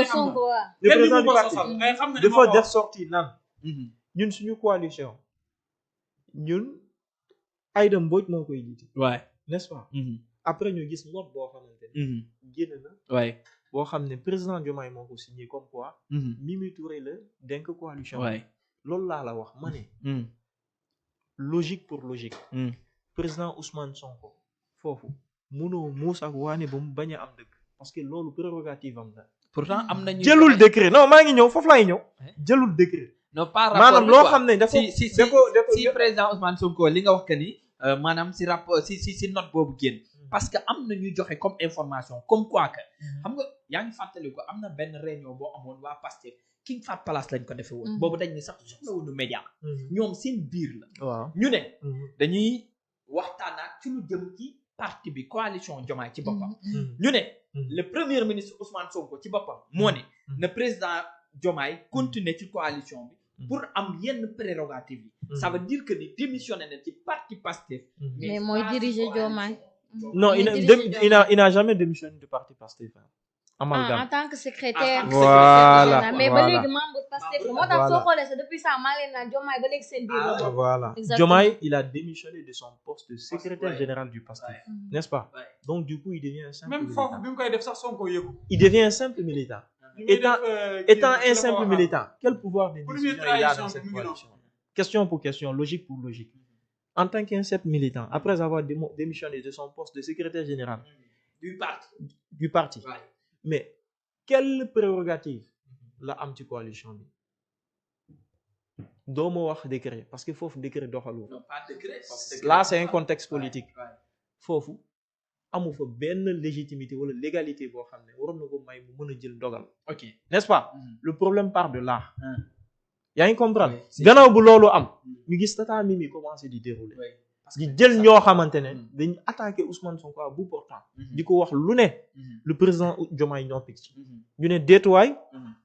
Sonko le président du parti dafa def sortie naan ñun suñu coalition ñun Aïda Mbodj moo koy jiite. waay n'est-ce pas. après ñu gis note boo xamante ne. génn na. waay boo xam ne président Diomaye moo ko signé comme quoi. Mimi Touré la dénk coalition. waay loolu laa la wax ma ne. logique pour logique. président Ousmane Sonko foofu munoo muus ak waane ba mu bañ a am dëgg parce que loolu prérogative am na. pourtant am nañu jëlul décret non maa ngi ñëw foofu laay ñëw. jëlul décret. non par rapport maanaam loo xam ne dafa si président Ousmane Sonko li nga wax que ni maanaam si rapport si note boobu génn. parce que am na ñuy joxe comme information comme quoi que xam nga yaa ngi fàttali ko am na benn réunion boo amoon waa Pastef King Fahd Palace lañ ko defee woon. boobu dañ ni sax soxlawuñu média. ñoom seen biir la. waaw ñu ne. dañuy waxtaanaat ci lu jëm ci parti bi coalition Diomaye ci boppam. ñu ne le premier ministre Ousmane Sonko ci boppam moo ne na président Diomaye continuer ci coalition bi. pour am yenn prérogative yi. ça veut dire que ni démissionné na ci parti Pastef. mais mooy diriger Diomaye. non il n'a jamais démissionné du parti Pastef. en tant que secrétaire. voilà mais ba léegi membre Pastef moo tax soo xoolee sa depuis ça maa leen naan Diomaye ba léegi seen biir la. voilà Diomaye il a démissionné de son poste de secrétaire général du Pastef. n'est-ce pas. donc du coup il devient un simple même foofu bi mu koy def sax Sonko yëgu. il devient un simple militant. étant un simple militant quel pouvoir de décision il a dans cette coalition. question pour question logique pour logique. en tant qu'un simple militant après avoir démissionné de son poste de secrétaire général. du parti. mais quelle prérogative la am ci coalition bi doo ma wax décret parce que foofu décret doxalu. non pas décret. là c'est un contexte politique. foofu amu fa benn légitimité wala légalité boo xam ne waroon na ko may mu mën a jël dogal. ok n'est-ce pas. le problème part de là. yaa ngi comprendre. gannaaw bu loolu am. ñu gis tata Mimi commencé di dérouler. di jël ñoo xamante ne dañu attaqué Ousmane Sonko à bout portant. di ko wax lu ne. le président Diomaye ñoppi ci. ñu ne déetuwaay.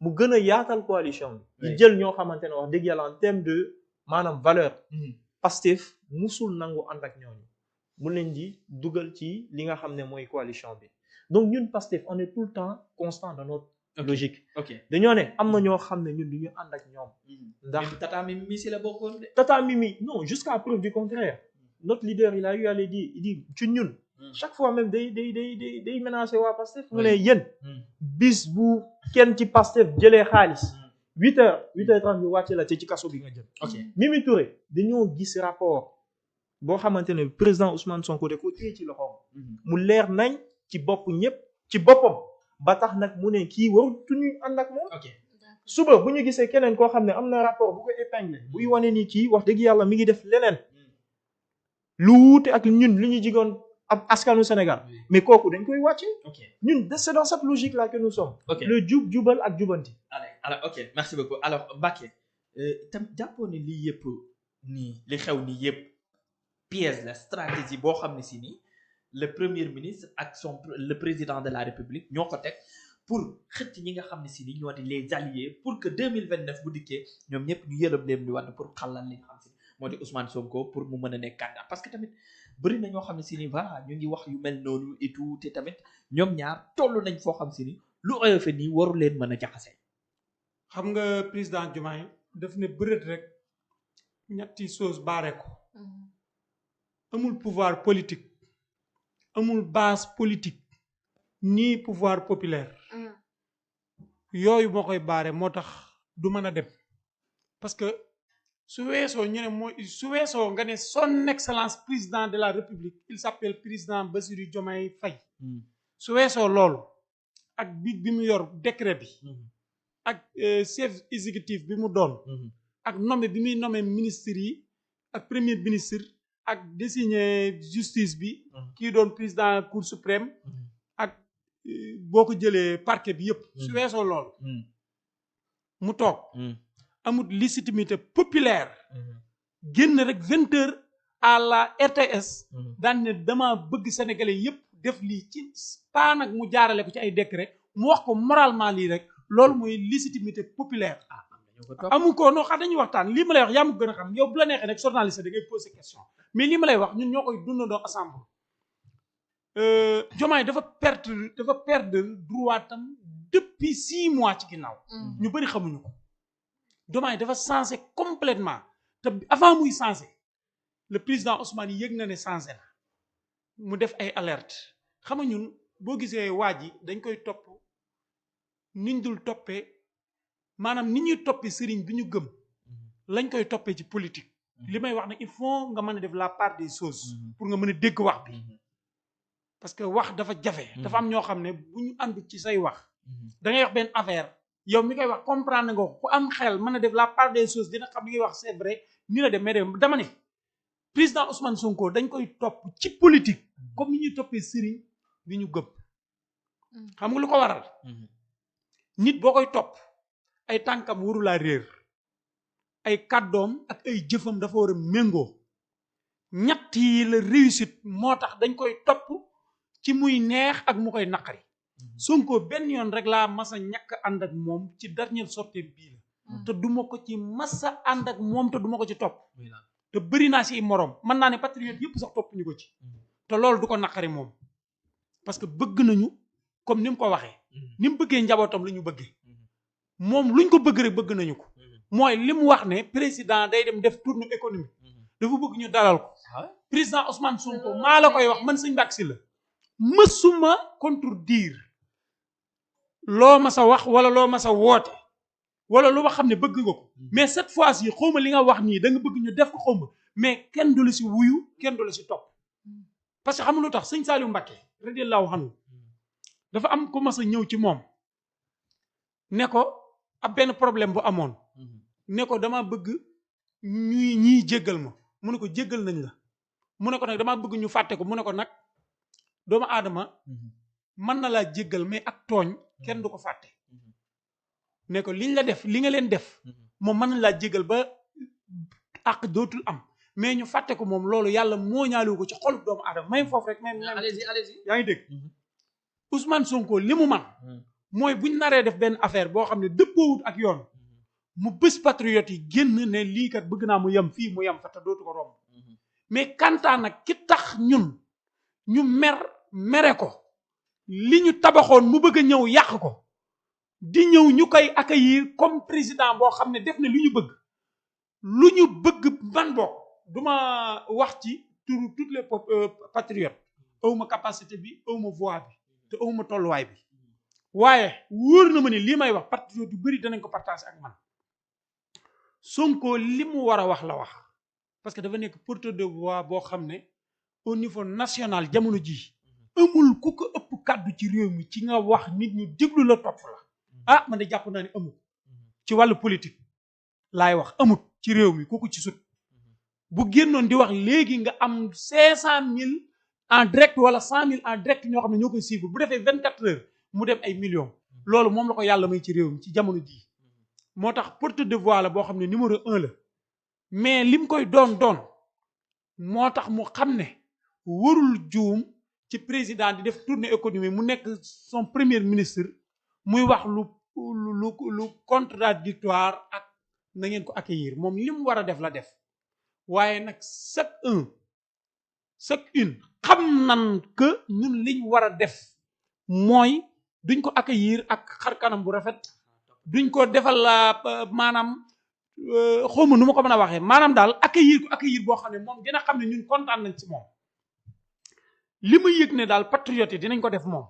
mu gën a yaatal coalition bi. di jël ñoo xamante ne wax dëgg yàlla en terme de maanaam valeur. Pastef musul nangu ànd ak ñooñu. mu leen di dugal ci li nga xam ne mooy coalition bi donc ñun Pastef on est tout le temps constant dans notre logique. dañoo ne am na ñoo xam ne ñun du ñu ànd ak ñoom. ndax tata Mimi si la bokkoon de. tata Mimi non jusqu'à preuve du contraire. notre leader il a eu à le dire il dit ci ñun. chaque fois même day menacé waa Pastef. mu ne yéen. bis bu kenn ci Pastef jëlee xaalis. 8h30 ñu wàcce la ci kaso bi nga jëm. Mimi Touré dañoo gis rapport boo xamante ne président Ousmane Sonko de ko téye ci loxoom. mu leer nañ ci bopp ñëpp ci boppam ba tax nag mu ne kii warutuñu ànd ak moom. suba bu ñu gisee keneen koo xam ne am na rapport bu ko épinglé buy wane ni kii wax dëgg yàlla mi ngi def leneen. lu wuute ak ñun li ñu jigoon ab askanu Sénégal mais kooku dañ koy wàcce. ñun c'est dans cette logique là que nous sommes. le jubal ak jubanti. alors ok merci beaucoup alors Mbacké tam jàppoo ne lii yëpp nii li xew nii yëpp pièce la stratégie boo xam ne si nii le premier ministre ak le président de la République ñoo ko teg pour xëcc ñi nga xam ne si nii ñoo di les alliés pour que 2029 bu dikkee ñoom ñëpp ñu yërëm leen di wàdd pour xalal li nga xam si moo di Ousmane Sonko pour mu mën a nekk candidat parce que tamit bëri na ñoo xam ne si ni voilà ñu ngi wax yu mel noonu et tout te tamit ñoom ñaar toll nañ foo xam si ni lu oyofe nii waru leen mën a jaxase. xam nga président Diomaye daf ne bërët rek ñetti chose baare ko amul pouvoir politique amul base politique ni pouvoir populaire yooyu moo koy baare moo tax du mën a dem parce que su weesoo ñu ne mooy su weesoo nga ne son excellence président de la république il s'appelle président Bassirou Diomaye Faye su weesoo loolu ak bi mu yor décret bi ak chef exécutif bi mu doon ak nommé bi muy nommé ministre yi ak premier ministre ak désigné justice bi kii doon président cour suprême ak boo ko jëlee parquet bi yëpp su weesoo loolu mu toog amul légitimité populaire génn rek 20h à la RTS daan ne dama bëgg sénégalais yëpp def lii ci pas nag mu jaarale ko ci ay décret mu wax ko moralement lii rek loolu mooy légitimité populaire amu ko noo xam dañuy waxtaan lii ma lay wax yaa ma gën a xam yow bu la neexee nag journaliste da ngay poser question mais lii ma lay wax ñun ñoo koy dundandoo ensemble Diomaye dafa perdre droit tam depuis 6 mois ci ginnaaw. ñu bëri xamuñu ko. Diomaye dafa changé complètement te avant muy changé le président Ousmane yëg na ne changé na mu def ay alerte xam nga ñun boo gisee waa ji dañ koy topp niñ dul toppee maanaam ni ñuy toppee sëriñ bi ñu gëm lañ koy toppee ci politique. li may wax nag il faut nga mën a def la part des choses pour nga mën a dégg wax bi parce que wax dafa jafe. dafa am ñoo xam ne bu ñu ànd ci say wax da ngay wax benn affaire yow mi koy wax comprendre nga ku am xel mën a def la part des choses dina xam li ngay wax c'est vrai ni la dem mais dama ne président Ousmane Sonko dañ koy topp ci politique comme ni ñuy toppee sëriñ bi ñu gëm. xam nga lu ko waral. nit boo koy topp ay tànkam waru laa réer ay kàddoom ak ay jëfam dafa war a méngoo ñett yi la réussite moo tax dañ koy topp ci muy neex ak mu koy naqari. Sonko benn yoon rek laa masa ñàkk ànd ak moom ci dernière sortie bii la te duma ko ci masa ànd ak moom te duma ko ci topp te bëri naa si moroom mën naa ne patriote yëpp sax topp ñu ko ci te loolu du ko naqari moom parce que bëgg nañu comme ni mu ko waxee ni mu bëggee njabootam la ñu bëggee moom luñ ko bëgg rek bëgg nañu ko mooy li mu wax ne président day dem def tournée économique dafa bëgg ñu dalal ko président Ousmane Sonko maa la koy wax man Sëñ Mbàkke Sylla mësuma contredire loo ma sa wax wala loo ma sa woote wala lu ma xam ne bëgg nga ko mais cette fois-ci xawma li nga wax nii da nga bëgg ñu def ko xawma mais kenn du la si wuyu kenn du la si topp parce que xam nga lu tax sëñ Saliou Mbacké radiyallahu anhu dafa am ku mas a ñëw ci moom ne ko ab benn problème bu amoon ne ko dama bëgg ñiy jéggal ma mu ne ko jéggal nañ la mu ne ko nag dama bëgg ñu fàtte ko mu ne ko nag doomu aadama mën na laa jéggal mais ak tooñ kenn du ko fàtte ne ko liñ la def li nga leen def moom mën na laa jéggal ba ak dootul am mais ñu fàtte ko moom loolu yàlla moo ñaaliwu ko ci xolu doomu aadama may foofu rek même allez-y yaa ngi dégg Ousmane Sonko li mu man mooy buñ naree def benn affaire boo xam ne dëppoowut ak yoon mu bés patriote yi génn ne lii kat bëgg naa mu yem fii mu yem fa te dootu ko romb mais kantaa nag ki tax ñun ñu mere ko li ñu tabaxoon mu bëgg a ñëw yàq ko di ñëw ñu koy accueillir comme président boo xam ne def na li ñu bëgg lu ñu bëgg man bokk duma wax ci turu toutes les patriotes awma capacité bi awma voix bi te awma tolluwaay bi waaye wóor na ma ne lii may wax patriote yu bëri danañ ko partager ak man Sonko li mu war a wax la wax parce que dafa nekk porteur de voix boo xam ne au niveau national jamono ji amul ku ko ëpp kàddu ci réew mi ci nga wax nit ñu déglu la topp la ah man de jàpp naa ne amul ci wàllu politique laay wax amut ci réew mi ku ko ci sut bu génnoon di wax léegi nga am 500 000 en direct wala 100 000 en direct ñoo xam ne ñoo koy suivre bu defee 24 heures mu dem ay millions loolu moom la ko yàlla may ci réew mi ci jamono jii moo tax porte de voix la boo xam ne numéro 1 la mais lim koy doon moo tax mu xam ne warul juum ci président di def tournée économique mu nekk son premier ministre muy wax lu contradictoire ak na ngeen ko accueillir moom li mu war a def la def waaye nag chaque une xam nan que ñun liñ war a def mooy duñ ko accueillir ak xar kanam bu rafet duñ ko defal maanaam xawma nu ma ko mën a waxee maanaam daal accueillir boo xam ne moom dina xam ne ñun kontaan nañ ci moom li ma yëg ne daal patriote yi dinañ ko def moom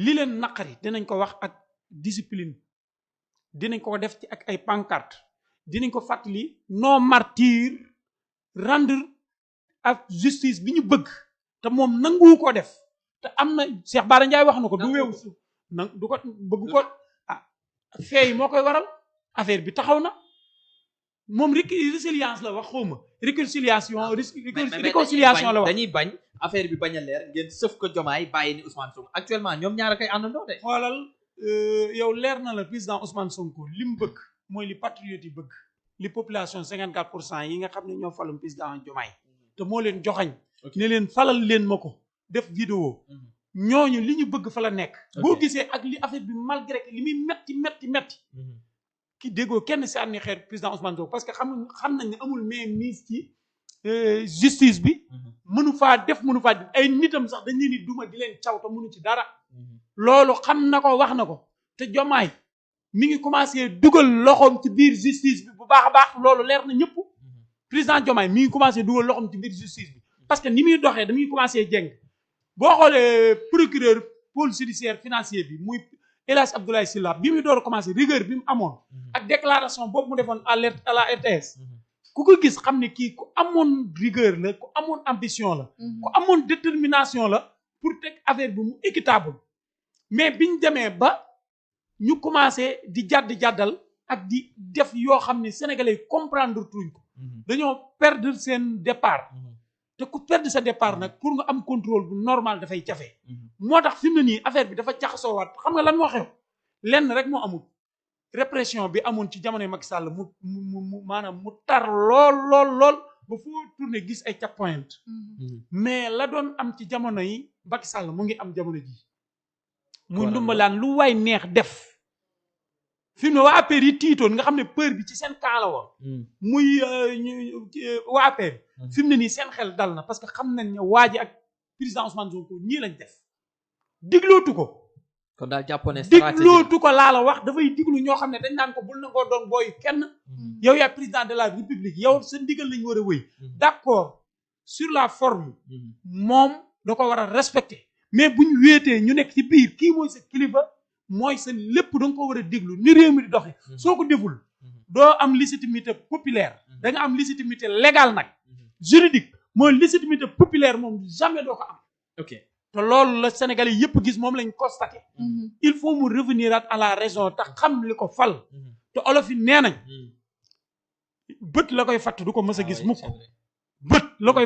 li leen naqari dinañ ko wax ak discipline dinañ ko def ci ak ay pancarte dinañ ko fàttali non martyr rendre ak justice bi ñu bëgg te moom nanguwu ko def te am na Cheikh Bara Ndiaye wax na ko du weewu su nag du ko bëgg ko feey moo koy waral affaire bi taxaw na moom résilience la wax xawma réconciliation la wax dañuy bañ affaire bi bañ a leer ngeen sëf ko Diomaye bàyyi ni Ousmane Sonko actuellement ñoom ñaar a koy àndandoo de xoolal yow leer na la président Ousmane Sonko li mu bëgg mooy li patriote yi bëgg li population 54% yi nga xam ne ñoo falum président Diomaye te moo leen joxañ ne leen falal leen ma ko def vidéo ñooñu li ñu bëgg fa la nekk boo gisee ak li affaire bi malgré que li muy metti ki déggoo kenn si ànni xeer président Ousmane Sonko parce que xam nañ ne amul mise ci justice bi mënu faa def ay nitam sax dañ leen di duma di leen caw te mënu ci dara loolu xam na ko wax na ko te Diomaye mi ngi commencé dugal loxoom ci biir justice bi bu baax a baax loolu leer na ñëpp président Diomaye mi ngi commencé dugal loxoom ci biir justice bi parce que ni muy doxee damuy commencé jeng boo xoolee procureur pôle judiciaire financier bi muy El Hadj Abdoulaye Sylla bi muy door a commencé rigueur bi mu amoon ak déclaration boobu mu defoon à la RTS ku ko gis xam ne kii ku amoon rigueur la ku amoon ambition la ku amoon détermination la pour teg affaire bi mu équitable mais biñ demee ba ñu commencé di jàddal ak di def yoo xam ne sénégalais comprendre tuñ ko dañoo perdre seen départ te ku perdre sa départ nag pour nga am contrôle bu normal dafay jafe moo tax fi mu ne nii affaire bi dafa jaxasoowaat xam nga lan moo xew lenn rek moo amul répression bi amoon ci jamonoy Macky Sall mu maanaam mu tar lool ba foo tourné gis ay checkpoint mais la doon am ci jamono yi Macky Sall mu ngi am jamono ji muy ndumbalaan lu waay neex def fi mu ne waa APR yi tiitoon nga xam ne peur bi ci seen camp la woon muy waa APR fi mu ne nii seen xel dal na parce que xam nañ ne waa ji ak président Ousmane Sonko ñii lañ def diglootu ko kon daal jàppoon ne stratégie diglootu ko laa la wax dafay diglu ñoo xam ne dañ naan ko bul na koo doon booy kenn yow yaay président de la république yow sa ndigal lañ war a wéy d'accord sur la forme moom da ko war a respecter mais buñ wéetee ñu nekk ci biir kii mooy sa kilifa mooy sa lépp da nga ko war a déglu ni réew mi di doxe soo ko deful doo am légitimité populaire da nga am légitimité légale nag juridique mooy légitimité populaire moom jamais doo ko am ok te loolu la Sénégalais yëpp gis moom lañ constaté il faut mu revenir à la raison te xam li ko fal te olof yi nee nañ bët la koy fatt du ko mës a gis mukk bët la koy